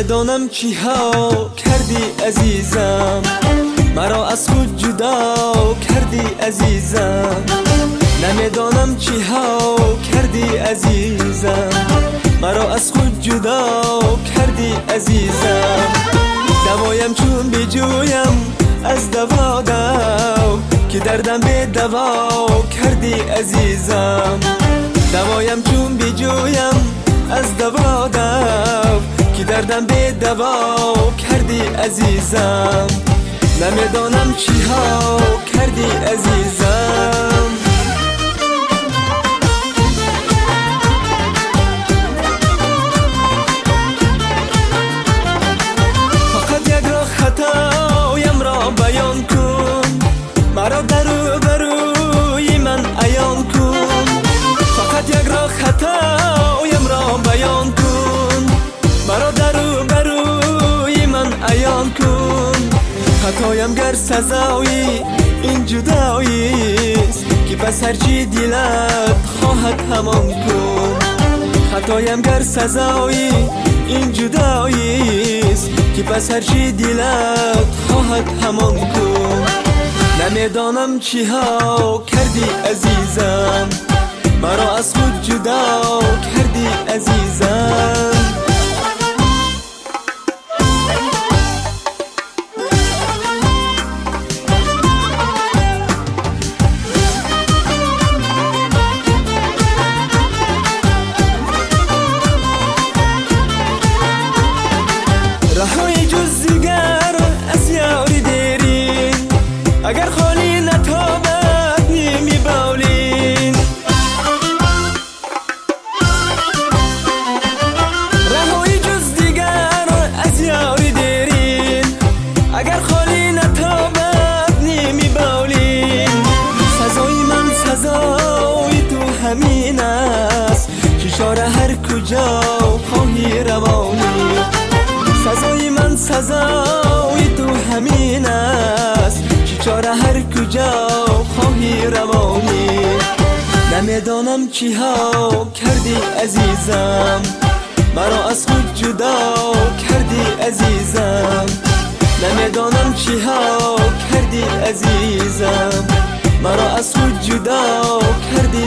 Намедонам чиҳо кардӣ, азизам, маро аз худ ҷудо кардӣ, азизам. Намедонам чиҳо кардӣ, азизам, маро аз худ ҷудо кардӣ, азизам. Давоям чун биҷӯям аз даво дав, ки дардам бедаво кардӣ, азизам. Давоям чун биҷӯям аз даво дав, ки дардам бедаво кардӣ, азизам. Намедонам чиҳо кардӣ, азизам. Фақат як роҳ хатоямро баён кун, маро дар рӯбарӯи ман аён кун. Фақат як роҳ хатоямро баён кун, маро дар рӯбарӯи ман аён кун. Хатоям гар сазои ин ҷудоист, ки пас ҳарчи дилат хоҳад ҳамон кун. Хатоям гар сазои ин ҷудоист, ки пас ҳарчи дилат хоҳад ҳамон кун. Намедонам чиҳо кардӣ, азизам, маро аз худ ҷудо кардӣ, азизам. Раҳои ҷуз дигар аз ёри дерин, агар холӣ натобад ними болин. Раҳои ҷуз дигар аз ёри дерин, агар холӣ натобад ними болин. Сазои ман сазои ту ҳамин аст, ки чора ҳар куҷо хоҳӣ равонӣ. Сазои ман сазои ту ҳамин аст, ки чора ҳар куҷо хоҳӣ равонӣ. Намедонам чиҳо кардӣ, азизам, маро аз худ ҷудо кардӣ, азизам. Намедонам чиҳо кардӣ, азизам, маро аз худ ҷудо кардӣ,